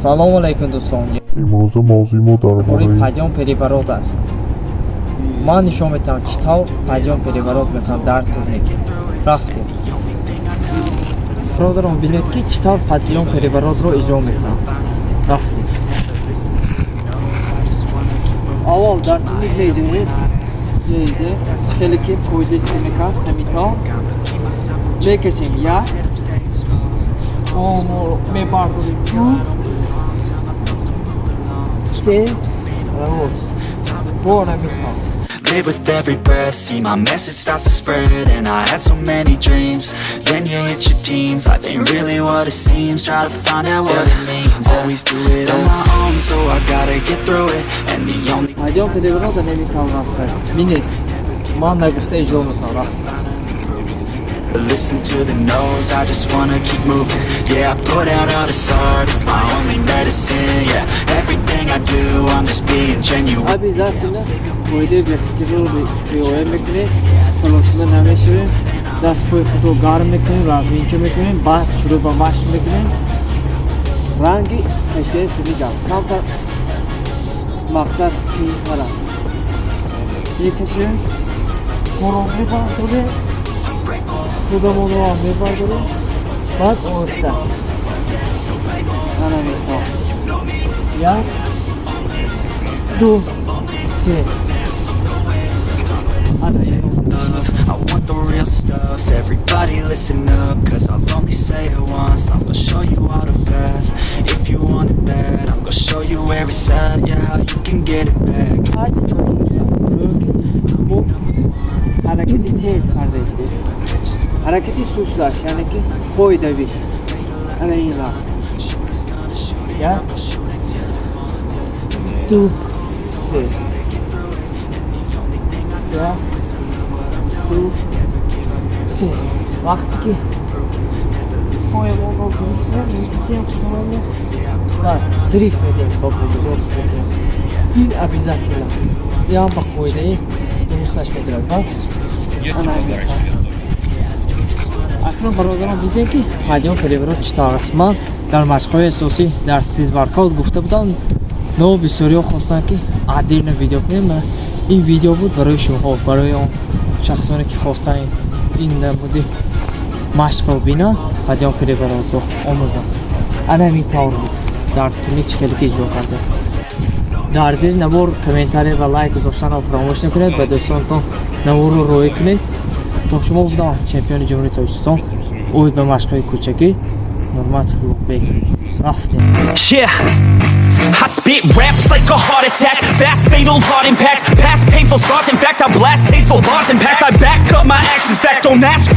Салому алайкум, дӯстон. Имрӯза мавзӯи мо дар бораи бораи подъём переворот аст. Ман нишон медиҳам, чӣ тавр подъём переворот мекунам дар турник. Рафтем, бародарон. Бинед, ки чӣ тавр подъём переворотро иҷро мекунам. Рафтем. Аввал дар турник мезанед, меизе, хеле ки қоидаи турник аст, ҳамин тавр мекашем. Як, мебардорем, ду, се, бор ҳамин тавр. Live with every breath, see my message start to spread. And I had so many dreams. Then you hit your teens. Life ain't really what it seems. Try to find out what it means. Always do it on my own, so I gotta get through it. And the only Подъём переворот ҳамин тавр аст. Бинед, ман нагуфта иҷро мекунам. Рафтем. Listen to the no's, I just wanna keep moving. Yeah, I put out all this art, it's my only medicine. Yeah, everything I do, I'm just being genuine. Обязательно қоидаи бехатариро риоя мекунем, саросима намешавем, дастпои худро гарм мекунем, разминка мекунем, баъд шурӯъ ба машқ мекунем. Ранги кашидаи турник аст, камтар мақсад қиинтар аст. Мекашем, поро мебардорем, худамонро ҳам мебардорем, баъд оҳиста ана метавон. Як, ду, се, ана. I want the real stuff. Everybody listen up, 'cause I'll only say it once. I'm gonna show you all the path. If you want it bad, I'm gonna show you where it's at. Yeah, how you can get it back. Бо ҳаракати тез карда истем, ҳаракати сустлаш, яъне ки қоидавӣ, ана ин рақс. Як, ду, се, як, ду, се. Вақте ки поямонро гирифтем, мекушем худамонро ва дрифт медиҳем, ба рост мекунем. Ин обязательно ям ба қоидаи дурусташ медорад ва ана ҳамин. Акнун, бародарон, дидем, ки подъём переворот чӣ тавр аст. Ман дар машқҳои асосӣ дар стрит воркаут гуфта будам, но бисёриҳо хостанд, ки отдельно видео кунем. Ин видео буд барои шумоҳо, барои он шахсоне, ки хостанд ин намуди машқро бинанд, подъём переворотро омӯзанд. Ана ҳамин тавр буд дар турник, чӣ хеле ки иҷро кардем. Дар зери навор комментария ва лайк гузоштанро фаромӯш накунед, ба дӯстонатон наворро роҳӣ кунед. Бо шумо будам чемпиони Ҷумҳурии Тоҷикистон оид ба машқҳои кӯчакӣ Нурматов Улуғбек. Рафтем. Yeah. I spit raps like a heart attack. Fast, fatal, heart impact. Past painful scars. In fact, I blast tasteful bars and packs. I back up my actions. Fact, don't ask.